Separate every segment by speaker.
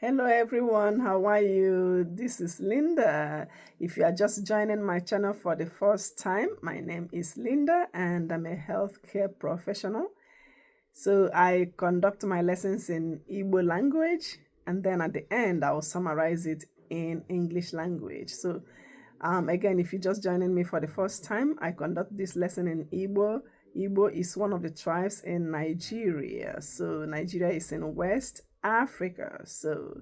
Speaker 1: Hello everyone, how are you? This is Linda. If you are just joining my channel for the first time, my name is Linda and I'm a healthcare professional. So I conduct my lessons in Igbo language, and then at the end I will summarize it in English language. So again, if you're just joining me for the first time, I conduct this lesson in Igbo. Igbo is one of the tribes in Nigeria. So Nigeria is in West Africa. So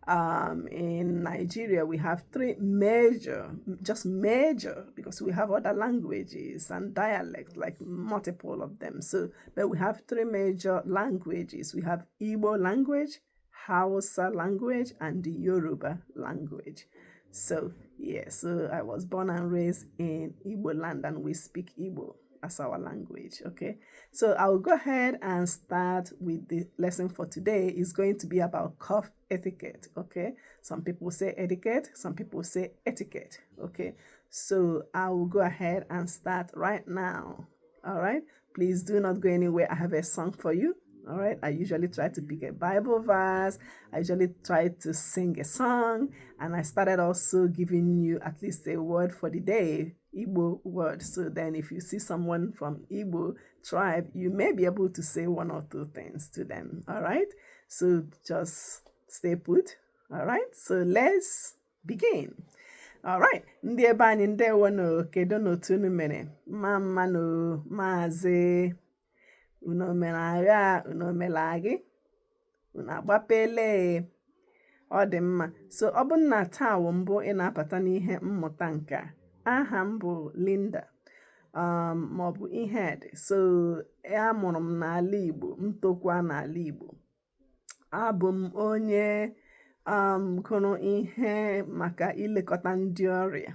Speaker 1: in Nigeria, we have three major, just major, because we have other languages and dialects, like multiple of them. So, but we have three major languages. We have Igbo language, Hausa language, and the Yoruba language. So, yeah, so I was born and raised in Igbo land, and we speak Igbo as our language. Okay, so I'll go ahead and start with the lesson for today. Is going to be about cough etiquette. Okay, some people say etiquette, some people say etiquette. Okay, so I will go ahead and start right now. All right, please do not go anywhere. I have a song for you. All right, I usually try to pick a Bible verse. I usually try to sing a song, and I started also giving you at least a word for the day, Igbo word. So then, if you see someone from Igbo tribe, you may be able to say one or two things to them. All right, so just stay put. All right, so let's begin. All right, ndị ebe anyị, ndewo nụ. Kedu n'otu unu mere? Mma mma nụ, maazị. Unu mere agha, unu mere gị, unu agbapele. Ọ dị mma. So ọ bụrụ na taa wụ mbụ ị na-abata n'ihe mmụta nke a, aha m bụ Linda maọbụ Ihedị. So amụrụ m n'ala Igbo, m tokwa n'ala Igbo. Abụ m onye gụrụ ihe maka ilekọta ndị ọrịa.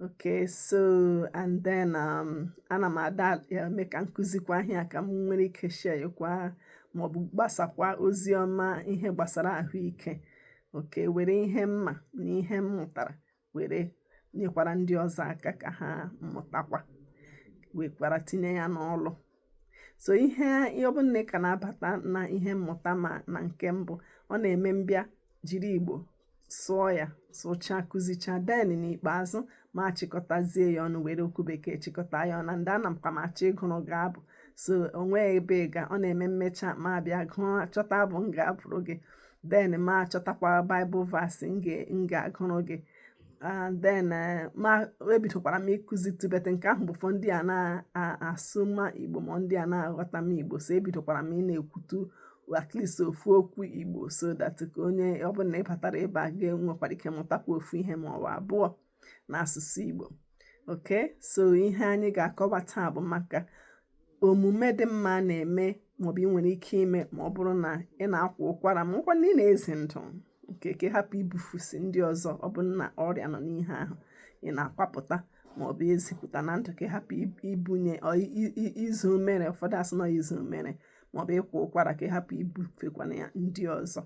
Speaker 1: Okay, so and then ana m ada eme ka nkụzikwa ihe a ka m nwere ike share kwa maọbụ gbasakwa ozi ọma ihe gbasara ahụike. Okay, were ihe mma na ihe m mụtara were nyekwara ndị ọzọ aka ka ha mụtakwa, wekwara tinye ya n'ọlụ. So ihe ọ bụrụ na ị ka na-abata na ihe mmụta ma na nke mbụ, ọ na-eme mbịa jiri Igbo sụọ ya, sụchaa, kụzichaa, then n'ikpeazụ ma achịkọtazie ya ọnụ, were okwu Bekee chịkọta ya ọnụ. Ndị ana m kwa m achọ ịgụrụ gị abụ, so onwe ebe ga ọ na-eme mmecha ma abịa gụọ, chọta abụ m ga-abụrụ gị, then ma achọtakwa Bible verse m ga-agụrụ gị, and then ma ebidokwara m ịkụzi tubete. Nke ahụ bụ for ndị a na-asụ ma Igbo ma ndị a na-aghọta m Igbo. So ebidokwara m ị na-ekwutu at least ofu okwu Igbo, so that ka onye ọbụla na ịbatara ebe a ga-enwekwara ike mụtakwa ofu ihe ma ọ bụ abụọ n'asụsụ Igbo. Okay, so ihe anyị ga-akọwa taa bụ maka omume dị mma na-eme maọbụ ị nwere ike ime ma ọ bụrụ na ị na-akwa ụkwara, ma ọkwa na ị na-eze ndụ nke ka hapụ ibufusi ndị ọzọ. Ọ bụrụ na ọrịa nọ n'ihe ahụ ị na-akwapụta maọbụ ezipụta na ndụ, ka hapụ ibunye izu umere. Ụfọdụ asị nọ izu umere maọbụ ịkwa ụkwara, ka hapụ ibufekwana ya ndị ọzọ.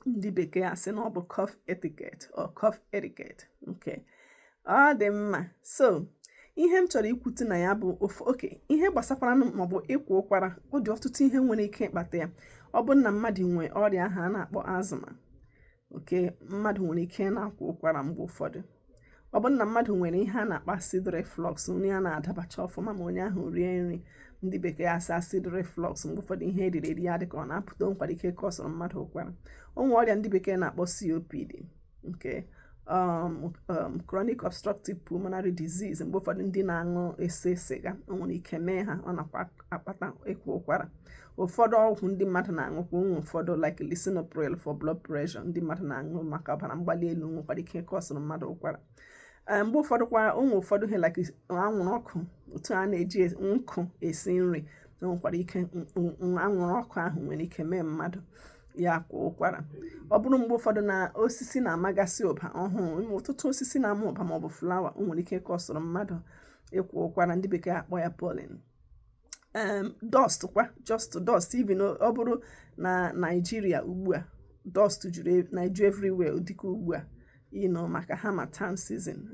Speaker 1: Ndị Bekee asị na ọ bụ cough etiquette or cough etiquette. Nke ọ dị mma. So ihe m chọrọ ikwute na ya bụ ofu oke ihe gbasakwara maọbụ ịkwa ụkwara. Ọ dị ọtụtụ ihe nwere ike ịkpata ya. Ọ bụrụ na mmadụ nwee ọrịa ahụ a na-akpọ asthma, oke mmadụ nwere ike na-akwa ụkwara mgbe ụfọdụ. Ọ bụrụ na mmadụ nwere ihe a na-akpọ acid reflux, nri a na-adabacha ọfụma ma onye ahụ rie nri, ndị Bekee asị acid reflux, mgbe ụfọdụ ihe eriri eri ya dị ka ọ na-apụta, o nwekwara ike kọsụrụ mmadụ ụkwara. O nwere ọrịa ndị Bekee na-akpọ COPD, nke chronic obstructive pulmonary disease. Mgbe ụfọdụ ndị na-aṅụ ese sịga, o nwere ike mee ha, ọ nakwa akpata ịkwa ụkwara. Ụfọdụ ọgwụ ndị mmadụ na-aṅụkwa ụmụ ụfọdụ, like lisinopril for blood pressure, ndị mmadụ na-aṅụ maka ọbara mgbali elu, nwekwara ike kọsụrụ mmadụ ụkwara. Mgbe ụfọdụ kwa, ụmụ ụfọdụ ihe like anwụrụ ọkụ, otu a na-eji nkụ esi nri, nwekwara ike, anwụrụ ọkụ ahụ nwere ike mee mmadụ ya kwa ụkwara. Ọ bụrụ mgbe ụfọdụ na osisi na-amagasị ụba ọhụụ, ọtụtụ osisi na-ama ụba maọbụ flower, o nwere ike kọsụrụ mmadụ ịkwa ụkwara. Ndị Bekee akpọ ya pollen. Dust kwa, just dust, even ọ bụrụ na Naijiria ugbu a dust juru na-eju everywhere, dịka ugbu a maka harmattan season.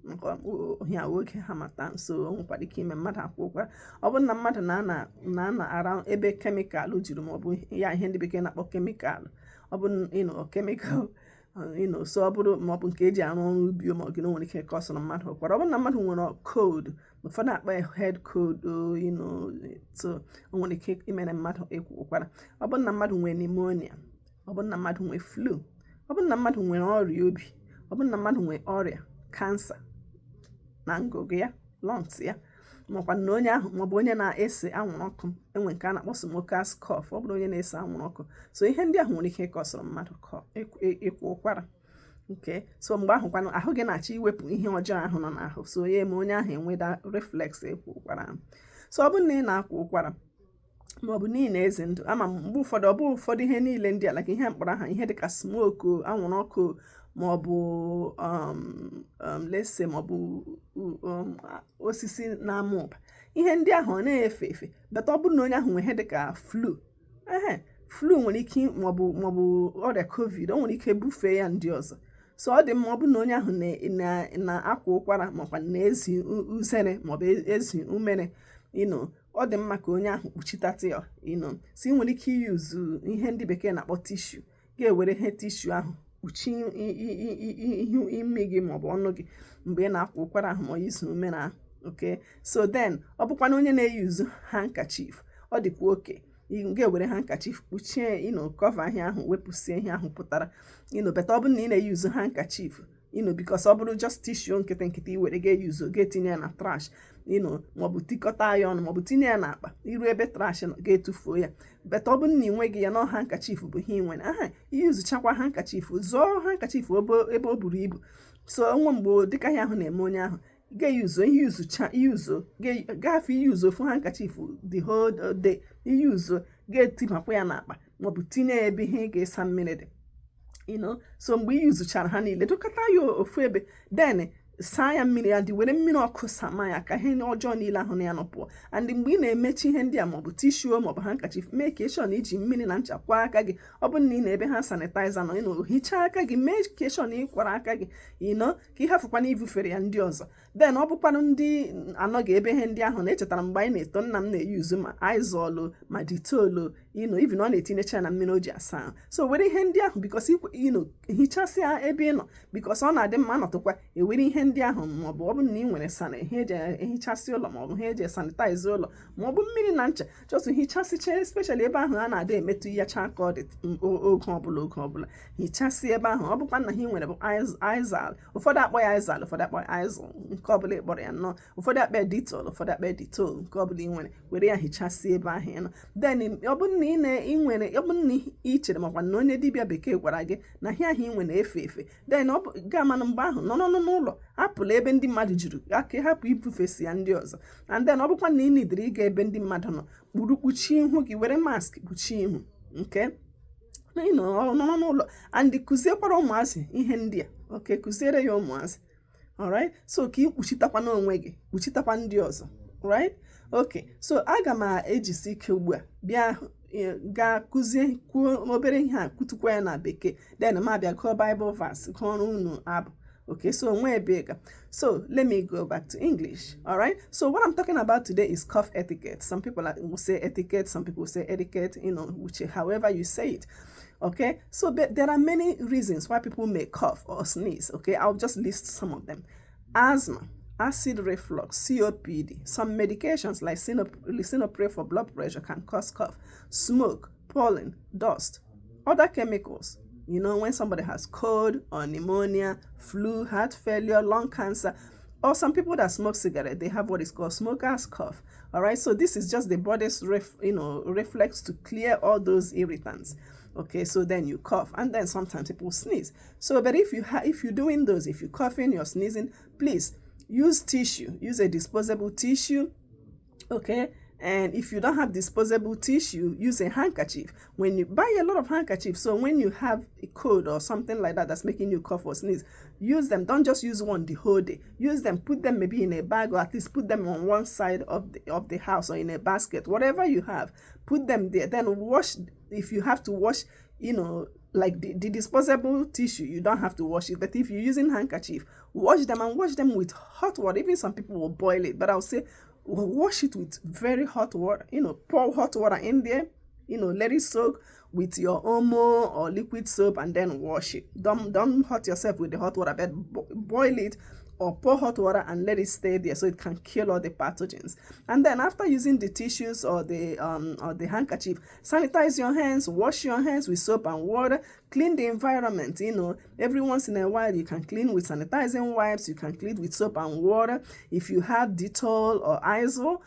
Speaker 1: Maka ohia oge harmattan, so o nwekwara ike ime mmadụ akwa ụkwara. Ọ bụrụ na mmadụ na-ana ara ebe chemical juru, maọbụ ya ihe ndị bekee na-akpọ chemical, ọ bụ chemical, so ọ bụrụ maọbụ nke eji arụ ọrụ ubi, ma ọ gị nwere ike cause mmadụ ụkwara. Ọ bụrụ na mmadụ nwere cold, ụfọdụ akpa head cold, so o nwere ike imere mmadụ ịkwa ụkwara. Ọ bụrụ na mmadụ nwere pneumonia, ọ bụrụ na mmadụ nwere flu, ọ bụrụ na mmadụ nwere ọrịa obi, ọ bụrụ na mmadụ nwere ọrịa cancer na ngụgụ ya, lungs ya, makwa na onye ahụ maọbụ onye na-ese anwụrụ ọkụ, enwe nke a na-akpọ smokers cough, ọ bụrụ onye na-ese anwụrụ ọkụ. So ihe ndị ahụ nwere ike ịcause mmadụ ịkwa ụkwara nke. So mgbe ahụ kwanụ, ahụ gị na-achọ iwepụ ihe ọjọọ ahụ nọ n'ahụ, so ya eme onye ahụ enweda reflex ịkwa ụkwara ahụ. So ọ bụrụ na ị na-akwa ụkwara maọbụ n'ihi na eze ndụ ama m, mgbe ụfọdụ ọ bụ ụfọdụ ihe niile ndị a, like ihe mkpọrọ aha, ihe dịka smoke, anwụrụ ọkụ, maọbụ lese, maọbụ osisi na-ama ụba, ihe ndị ahụ ọ na-efe efe. But ọ bụrụ na onye ahụ nwere ihe dịka flu, ehe, flu nwere ike, maọbụ ọrịa COVID, o nwere ike bufee ya ndị ọzọ. So ọ dị mma, ọ bụrụ na onye ahụ na-akwa ụkwara makwa na-ezi uzere maọbụ ezi umere, ọ dị mma ka onye ahụ kpuchitatụ ya. So ị nwere ike iyuzu ihe ndị bekee na-akpọ tissue, ga-ewere ihe tissue ahụ kpuchie ihu, imi gị maọbụ ọnụ gị mgbe ị na-akwa ụkwara ahụ ma izu umere ahụ. Okay, so then ọ bụkwa na onye na-eyuzu handkerchief, ọ dịkwa oke ị ga-ewere handkerchief kpuchie, cover ihe ahụ, wepụsie ihe ahụ pụtara. But ọ bụrụ na ị na-eyuzu handkerchief, because ọ bụrụ just tissue nkịtị nkịtị i were ga-eyuzu, ga-etinye ya na trash, maọbụ tikọta ya ọnụ, maọbụ tinye ya n'akpa, iru ebe trash nọ ga-etufuo ya. But ọ bụrụ na ị nweghị ya, na handkerchief bụ ihe ị nwere aha, iyuzuchakwa handkerchief, zụọ handkerchief ebe o buru ibu. So nwa mgbe dịka ihe ahụ na-eme onye ahụ, ga-eyuzo ihe yuzucha iyuzo, gafe iyuzo ofu handkerchief the whole day, iyuzo ga-etibakwa ya n'akpa maọbụ tinye ya ebe ihe ị ga-esa mmiri dị. So mgbe ị yuzuchara ha niile, dụkọta ya ofu ebe, then saa ya mmiri ya dị, were mmiri ọkụ sama ya ka ihe ọjọọ niile ahụ na ya nọ pụọ. And mgbe ị na-emechi ihe ndị a, maọbụ tissue maọbụ handkerchief, mee ka sure na iji mmiri na ncha kwa aka gị. Ọ bụrụ na ị na-ebe ha sanitizer nọ, ịnọ hichaa aka gị, mee ka sure na ị kwara aka gị ka ị hafụkwana ibufere ya ndị ọzọ. Then ọ bụkwanụ ndị anọghị ebe ihe ndị ahụ na-echetara, mgbe anyị na-eto, nna m na-eyuzu ma Izal ma Dettol, even ọ na-etinyecha na mmiri o ji asa ahụ. So were ihe ndị ahụ, because hichasịa ebe ị nọ, because ọ na-adị mma nọtụkwa ewere ihe ndị ahụ, maọbụ ọ bụrụ na ị nwere sana ihe eji ehichasị ụlọ, maọbụ ihe eji sanitize ụlọ, maọbụ mmiri na ncha, just hichasịcha, especially ebe ahụ a na-adị emetụ ya cha aka. Ọ dị oge ọbụla, oge ọbụla hichasị ebe ahụ. Ọ bụkwa na ha nwere bụ Izal, ụfọdụ akpọ ya Izal, ụfọdụ akpọ ya Izal, nke ọbụla ị kpọrọ ya nnọọ, ụfọdụ akpọ ya Dettol, ụfọdụ akpọ ya Dettol, nke ọbụla ị nwere, were ya hichasị ebe ahụ ị nọ. Then ọ bụrụ na ị nwere, ọ bụrụ na ị chere makwa na onye dibịa bekee gwara gị na ihe ahụ ị nwere na-efe efe, then ọ ga-amanụ mgbe ahụ nọ n'ụlọ, apụla ebe ndị mmadụ juru aka, hapụ ibufesi ya ndị ọzọ. And then ọ bụkwa na ị nidiri ịga ebe ndị mmadụ nọ, kpuru kpuchie ihu gị, were mask kpuchie ihu nke nọ n'ụlọ, and kụziekwara ụmụazị ihe ndị a. Okay, kụziere ya ụmụazị. Alright, so ka ị kpuchitakwa n'onwe gị, kpuchitakwa ndị ọzọ, right? Okay, so aga m ejisi ike ugbu a bịa gaa kụzie, kwuo obere ihe a, kwutukwa ya na bekee, then m abịa gụọ Bible verse, gụọrọ unu abụ. Okay, so nwee. So let me go back to English. All right. So what I'm talking about today is cough etiquette. Some people will say etiquette, some people say etiquette, which however you say it. Okay, so but there are many reasons why people may cough or sneeze. Okay, I'll just list some of them. Asthma, acid reflux, COPD, some medications like lisinopril for blood pressure can cause cough, smoke, pollen, dust, other chemicals. When somebody has cold or pneumonia, flu, heart failure, lung cancer, or some people that smoke cigarette, they have what is called smoker's cough. All right, so this is just the body's reflex to clear all those irritants. Okay, so then you cough, and then sometimes people sneeze. So, but if you're doing those, if you're coughing, you're sneezing, please use tissue. Use a disposable tissue. Okay, and if you don't have disposable tissue, use a handkerchief. When you buy a lot of handkerchiefs, so when you have a cold or something like that that's making you cough or sneeze, use them. Don't just use one the whole day. Use them, put them maybe in a bag, or at least put them on one side of the house or in a basket, whatever you have, put them there. Then wash if you have to wash. Like the disposable tissue, you don't have to wash it. But if you're using handkerchief, wash them, and wash them with hot water. Even some people will boil it, but I'll say wash it with very hot water. Pour hot water in there, let it soak with your Omo or liquid soap, and then wash it. Don't hurt yourself with the hot water, but boil it or pour hot water and let it stay there so it can kill all the pathogens. And then after using the tissues or the handkerchief, sanitize your hands, wash your hands with soap and water, clean the environment. Every once in a while you can clean with sanitizing wipes, you can clean with soap and water. If you have Dettol or Izal,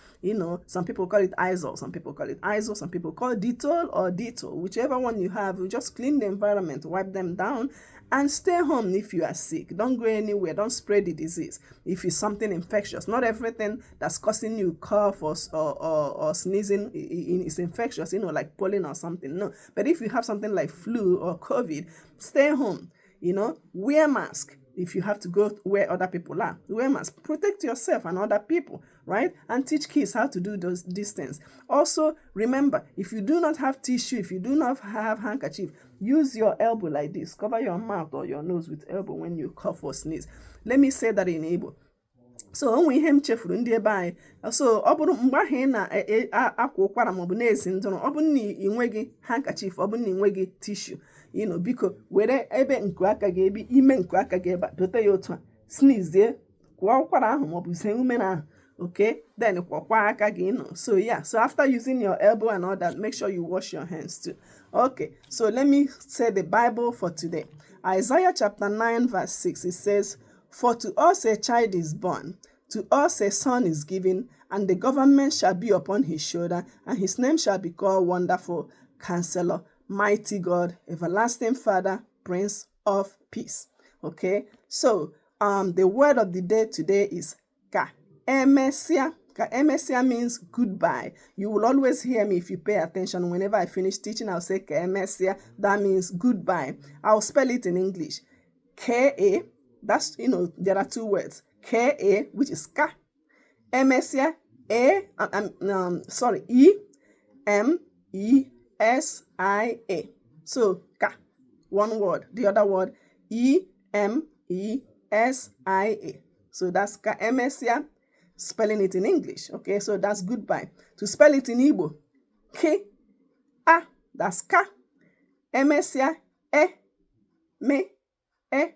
Speaker 1: some people call it Izal, some people call it Izal, some people call it Dettol or Dettol, whichever one you have, you just clean the environment, wipe them down, and stay home if you are sick. Don't go anywhere. Don't spread the disease. If it's something infectious, not everything that's causing you cough or sneezing is infectious, like pollen or something. No. But if you have something like flu or COVID, stay home, wear mask. If you have to go where other people are, wear mask. Protect yourself and other people, right? And teach kids how to do these things. Also, remember, if you do not have tissue, if you do not have handkerchief, use your elbow like this. Cover your mouth or your nose with elbow when you cough or sneeze. Let me say that in Igbo. So o nwee ihe m chefuru, ndị ebe anyị. So ọ bụrụ mgbe ahụ ị na-akwa ụkwara maọbụ na-esi ndụrụ, ọ bụrụ na ị nweghị handkerchief, ọ bụrụ na ị nweghị tissue, biko were ebe nku aka gị, ebe ime nku aka gị ebe a, dote ya otu a, sneezie, kwụọ ụkwara ahụ maọbụ zee ume ahụ. Okay, then kwọkwa aka gị. So yeah, so after using your elbow and all that, make sure you wash your hands too. Okay, so let me say the Bible for today. Isaiah chapter 9 verse 6, it says, "For to us a child is born, to us a son is given, and the government shall be upon his shoulder, and his name shall be called Wonderful Counselor, Mighty God, Everlasting Father, Prince of Peace." Okay, so the word of the day today is ka emesia. Ka emesia means goodbye. You will always hear me, if you pay attention. Whenever I finish teaching, I'll say ka emesia. That means goodbye. I'll spell it in English. K-A, that's, there are two words. K-A, which is ka. Emesia, A, sorry, E, M, E, S, I, A. So, ka, one word. The other word, E, M, E, S, I, A. So that's ka emesia, spelling it in English. Okay, so that's goodbye. To spell it in Igbo, K, A, that's ka. Emesia, E, M, E,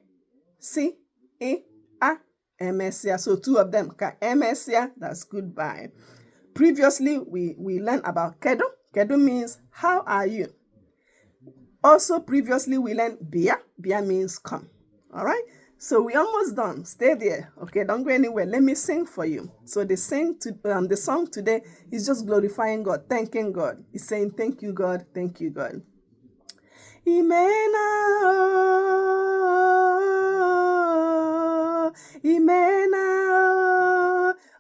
Speaker 1: C, E, A, emesia. So two of them, ka emesia, that's goodbye. Previously, we learned about kedu. Kedu means how are you? Also, previously we learned bia. Bia means come. All right. So we almost done. Stay there. Okay, don't go anywhere. Let me sing for you. So the song today is just glorifying God, thanking God. It's saying, "Thank you, God. Thank you, God." Imena, oh, imena,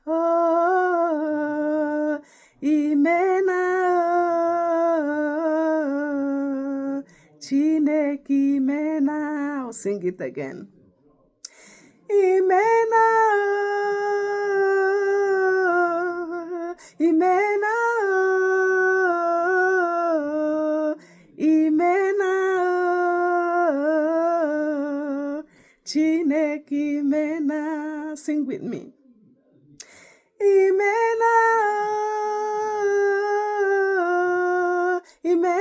Speaker 1: oh, imena, oh, Chineke imena. I'll sing it again. Imena, oh, imena, oh, imena, oh, Chineke imena. Sing with me. Imena,